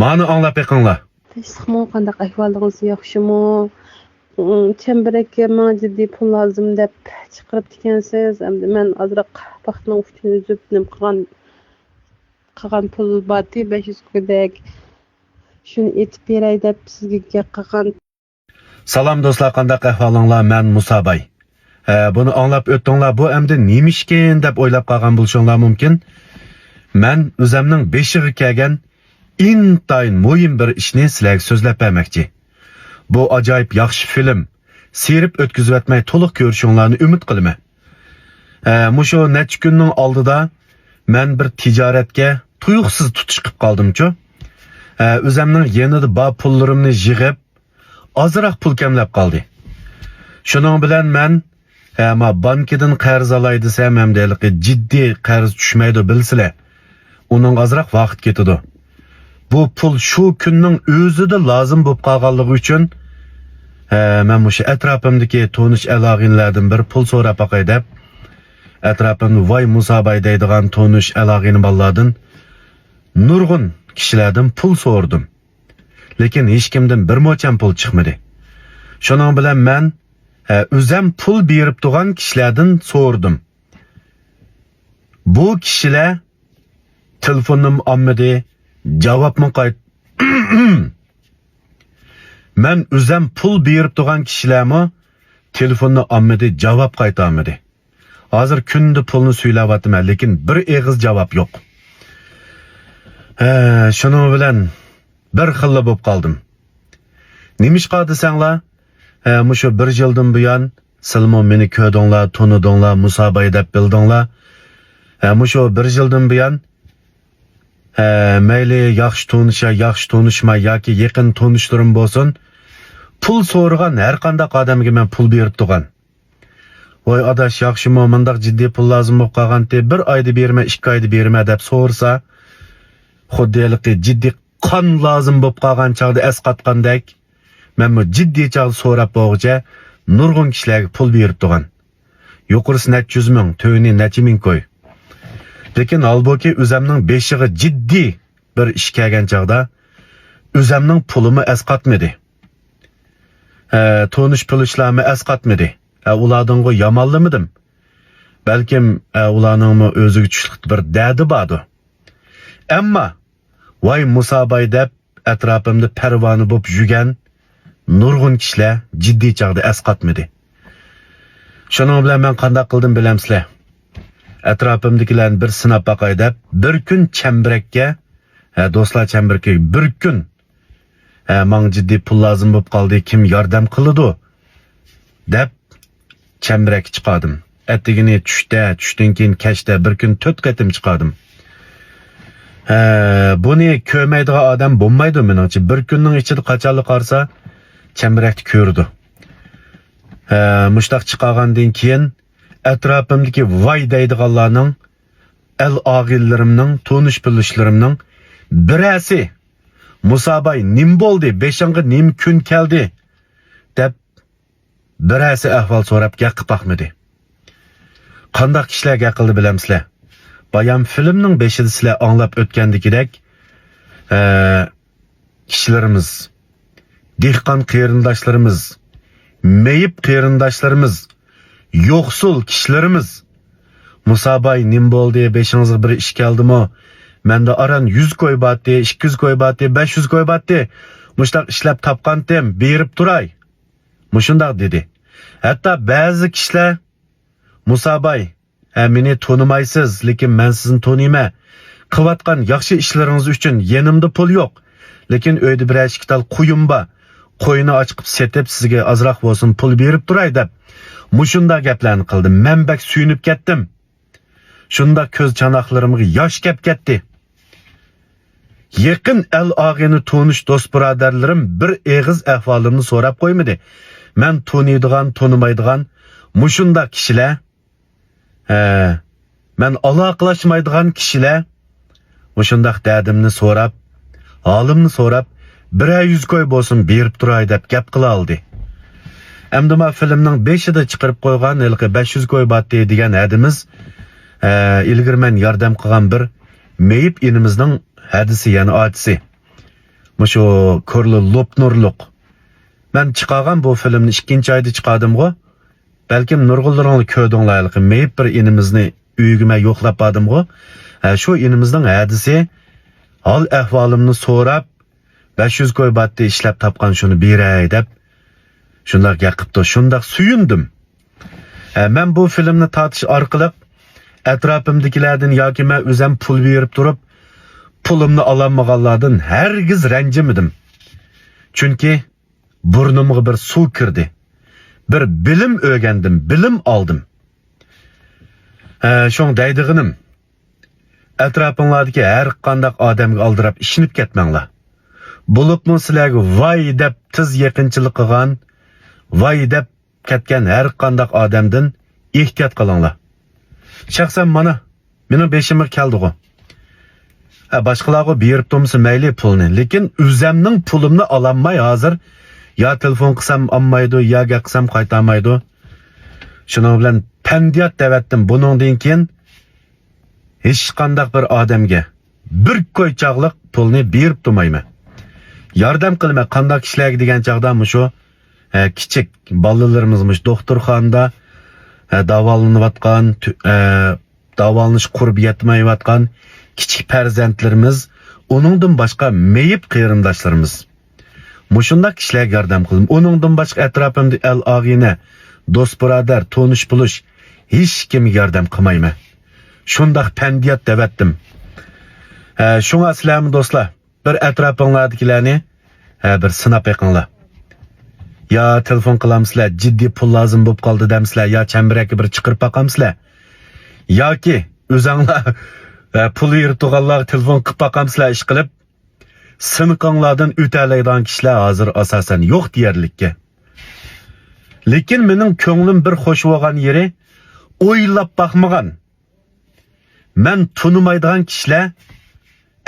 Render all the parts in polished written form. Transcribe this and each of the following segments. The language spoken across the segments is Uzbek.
Mani anglab beqinglar. Tinchlikmi, qandaq ahvolingiz, yaxshimi? Chambarakka manga jiddiy pul lozim deb chiqirib ekansiz. Endi man ozroq vaqtning uchini uzib nima qilgan pul bordi, 500 kudek. Shuni aytib beray deb sizga gap qilgan. Salam do'stlar, qandaq ahvolinglar? Men Musabay. Buni anglab o'tdinglar, bu endi nemishkin deb o'ylab qolgan bo'lishinglar mumkin. Men o'zimning beshig'i kelgan intayin muhim bir ishni sizlarga so'zlab bermoqchi. Bu ajoyib yaxshi film. Siyirib o'tkazib o'tmay to'liq ko'rishinglarni umid qilaman. Mushu necha kunning oldida men bir tijoratga tuyuqsiz tutish qilib qoldimchu. O'zimning yanida bor pullarimni yig'ib, ozroq pul kamlab qoldi. Shuning bilan men ma bankidan qarz olay desam ham deylik, jiddiy qarz tushmaydi bilsizlar. Uning ozroq vaqt ketadi. Bu pul shu kunning o'zida lozim bo'lib qolganligi uchun men mushu atrofimdagi tonish alog'inlardan bir pul so'rab boqay deb atrofimda voy Musabay deydigan tonish alog'ini bolalardan nurg'un kishilardan pul so'rdim. Lekin hech kimdan bir mocham pul chiqmadi. Shuning bilan men o'zim pul berib turgan kishilardan so'rdim. Bu kishilar telefonim olmadi, javobmi qayt. Men o'zim pul berib turgan kishilarmi telefonni olmadi, javob qaytarmadi. Hozir kunda pulni suylayapman, lekin bir eg'iz javob yo'q. Shuning bilan bir xilla bo'lib qoldim. Nemishqa desanglar, mushu bir yildan buyon silmo meni ko'rdinglar, tunidinglar, Musabay deb bildinglar. Mushu bir yildan buyon mayli yaxshi tunisha, yaxshi tunishma yoki yaqin tunishlarim bo'lsin, pul so'ragan har qanday odamga men pul berib turgan. Voy adash, yaxshimi, mundaq jiddiy pul lozim bo'lib qolgan, bir oyda berma, 2 oyda berma deb so'rsa, xuddi haligi jiddiy qon lozim bo'lib qolgan chog'da es qatgandek, men bu jiddiy chog'da so'rab bo'lg'icha nurg'un kishilarga pul berib turgan. Yuqorisi necha yuz ming, tövini necha ming qo'y. Lekin holbuki o'zimning beshig'i jiddiy bir ish kelgan chog'da o'zimning pulimi es qatmadi. Tonish pulishlarmi es qatmadi. Ulardan yomonlamadim. Balkim ularningmi o'ziga tushliq bir dadi bordi. Ammo voy Musabay deb atrofimda parvona bo'lib yurgan nurg'un kishilar jiddiy chog'da es qatmadi. Shuning bilan men qanday qildim bilamsizlar? Atrofimdagilarni bir sinab boqay deb bir kun chambarakka, do'stlar chambarakka bir kun menga jiddiy pul lozim bo'lib qoldi, kim yordam qiladi deb chambarakka chiqardim. Attigini tushda, tushdan keyin kechda bir kun 4 qatim chiqardim. Buni ko'rmaydigan odam bo'lmaydi meningcha. Bir kunning ichida qachonlik qarsa chambarakni ko'rdi. Mushtaq chiqargandan keyin atrofimdagi voy deydiganlarning, el og'illarimning, tonish bilishlarimning birasi Musabay nim bo'ldi, beshingga nim kun keldi deb birasi ahvol so'rab gap qilib boqmadi. Qandoq kishilar gap qildi bilamsizlar? Bayam filmning beshida sizlar anglab o'tgandagidek, kishilarimiz, dehqon qarindoshlarimiz, meyib qarindoshlarimiz, yo'qsul kishilarimiz Musabay nim bo'ldi, beshingizga bir ish keldimi? Menda aran 100 ko'y batdi, 200 ko'y batdi, 500 ko'y batdi. Mushtaq ishlab topgantim, berib turay. Mushundaq dedi. Hatto ba'zi kishilar Musabay, meni tonimaysiz, lekin men sizni taniyman. Qilayotgan yaxshi ishlaringiz uchun yenimda pul yo'q. Lekin uyda bir ikki tal qo'yim bor. Qo'yini ochib setib sizga ozroq bo'lsin pul berib turay deb mushunda gaplarni qildim. Men bak suyunib ketdim. Shunda ko'z chanoqlarimga yosh kelib ketdi. Yaqin el og'ini tonish do'st birodarlarim bir eg'iz ahvolimni so'rab qo'ymadi. Men taniydigan, tonimaydigan mushunda kishilar, men aloqalashmaydigan kishilar mushundaq dardimni so'rab, holimni so'rab, biror yuz ko'y bo'lsin berib turay deb gap qila oldi. Endi ma filmning 5-ida chiqarib qo'ygan ilqi 500 ko'y batdi degan hadimiz, ilgari men yordam qilgan bir meyib inimizning hadisi, ya'ni otisi. Mushu Korli Lopnurluq. Men chiqargan bu filmni 2-oyda chiqardimg'u. Balkim nurg'unlaringni ko'rdinglar, meyib bir inimizni uyiga men yo'qlab bordimg'u. Shu inimizning hadisi hol ahvolimni so'rab 500 ko'y batdi ishlab topgan shuni beray deb shundoq gap qilibdi. Shundoq suyundim. Men bu filmni tortish orqali atrofimdagilardan yoki men o'zim pul berib turib pulimni ololmaganlardan hargiz ranjimadim. Chunki burnimga bir suv kirdi. Bir bilim o'rgandim, bilim oldim. Shung deydig'inim, atrofinglardagi har qanday odamga aldirab ishinib ketmanglar. Bo'libmi sizlarga voy deb tiz yaqinchilik qilgan, voy deb ketgan har qanday odamdan ehtiyot qilinglar. Shaxsan mana mening beshimga keldi-g'u. Boshqalarga berib turmasa mayli pulni, lekin o'zimning pulimni ololmay hozir yo telefon qilsam olmaydi, yo gap qilsam qaytarmaydi. Shuning bilan pandiyat davatdim. Buningdan keyin hech qanday bir odamga bir ko'y chog'liq pulni berib turmayman. Yordam qilma qanday kishilarga degan chog'da shu kichik bolalarimiz mush doktorxonada davolanayotgan, davolanish qurbi yetmayotgan kichik farzandlarimiz, uningdan boshqa meyib qarindoshlarimiz. Mushundaq kishilarga yordam qildim. Uningdan boshqa atrofimda el og'ina, do'st birodar, tonish bilish hech kimga yordam qilmayman. Shundaq pandiyat davatdim. Shunga sizlarmi do'stlar, bir atrofinglardagilarni bir sinab beqinglar. Yo telefon qilamsizlar, jiddiy pul lozim bo'lib qoldi demsizlar, yo chambarakka bir chiqirib boqamsizlar, yoki o'zinglar pul yirtug'anlarga telefon qilib boqamsizlar. Ish qilib sinqinglardan o'talaydigan kishilar hozir asosan yo'q deyarlikka. Lekin mening ko'nglim bir xo'sh bo'lgan yeri, o'ylab boqmagan, men tunimaydigan kishilar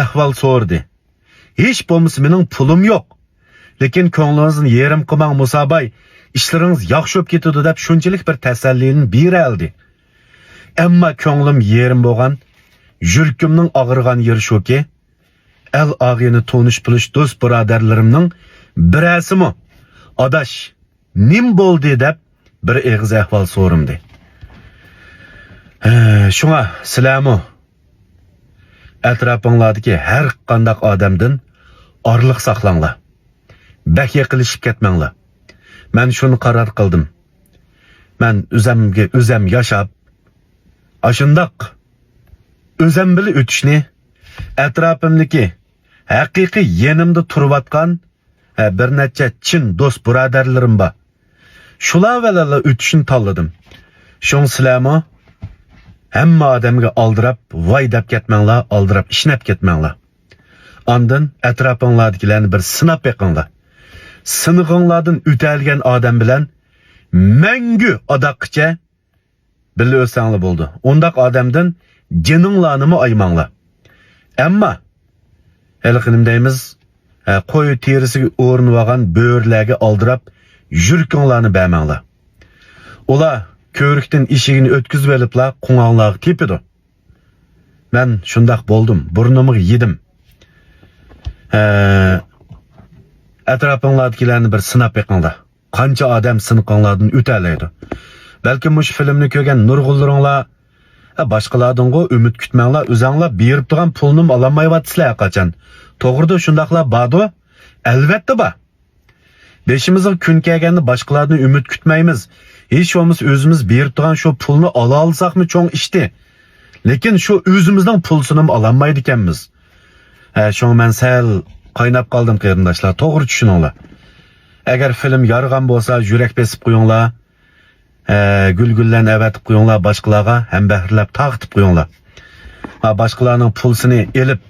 ahvol so'rdi. Hech bo'lmasa mening pulim yo'q, lekin ko'nglingizni yerim qilmang Musabay, ishlaringiz yaxshi bo'lib ketadi deb shunchalik bir tasallini beraldi. Ammo ko'nglim yerim bo'lgan, yuragimning og'irgan yeri shuki, el og'ini tonish bilish do'st birodarlarimning birasimi adash nim bo'ldi deb bir eg'iz ahvol so'rimdi. Shunga sizlarmi atrofinglardagi har qanday odamdan orliq saqlanglar. Bak yiqilishib ketmanglar. Men shuni qaror qildim. Men o'zimga o'zim yashab, ashundoq o'zim bilan o'tishni, atrofimdagi haqiqiy yenimda turayotgan bir necha chin do'st birodarlarim bor. Shular bilan o'tishni tanladim. Shung sizlarmi hamma odamga aldirab voy deb ketmanglar, aldirab ishnab ketmanglar. Ondan atrofinglardagilarni bir sinab beqinglar. Sinig'inglardan o'talgan odam bilan mangu odoqqicha birga o'sanglar bo'ldi. Undaq odamdan jininglarnimi aymanglar. Ammo hali qinim deymiz, qo'y terisiga o'rinib olgan bo'rilarga aldirab yurkinglarni bermanglar. Ular ko'rikdan eshigini o'tkazib oliblar qo'ng'onglarga tepidi. Men shundoq bo'ldim, burnimga yedim. Atrofinglardagilarni bir sinab beqinglar. Qancha odam sinqinglardan o'talaydi. Balkim mush filmni ko'rgan nurg'unlaringlar boshqalardan umid kutmanglar, o'zinglar berib turgan pulni ololmayapsizlar qachon. To'g'rida shundoqlar bordi? Albatta bor. Beshimizga kun kelganda boshqalardan umid kutmaymiz. Hech bo'lmasa o'zimiz berib turgan shu pulni ola olsakmi cho'ng ishdi. Lekin shu o'zimizning pulsini ololmaydi ekanmiz. Shunga men sal qaynab qoldim qarindoshlar, to'g'ri tushuninglar. Agar film yorg'an bo'lsa, yurak besib qo'yinglar. Gul-gullan avatib qo'yinglar, boshqalarga hambahrlab taqtib qo'yinglar. Ha, boshqalarning pulsini elib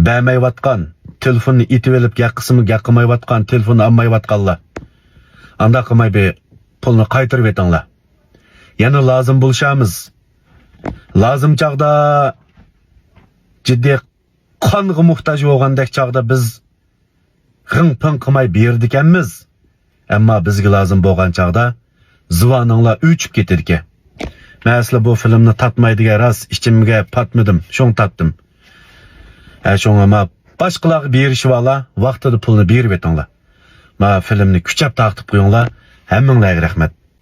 bermayotgan, telefonni itib elib gap qilsimi gap qilmayotgan, telefonni olmayotganlar. Anda qilmay bir pulni qaytarib etinglar. Yana lozim bo'lishamiz. Lozim chog'da jiddiy qonga muhtoj bo'lgandek chog'da biz g'ing ping qilmay berdi ekanmiz. Ammo bizga lozim bo'lgan chog'da zivoninglar o'chib ketadi ekan. Men asli bu filmni tatmaydigan rost ichimga patmadim, shuni tatdim. Shunga ma Boshqalarga berishib ola, vaqtida pulni berib etinglar. Ma filmni kuchab taqtib qo'yinglar. Hammanglarga rahmat.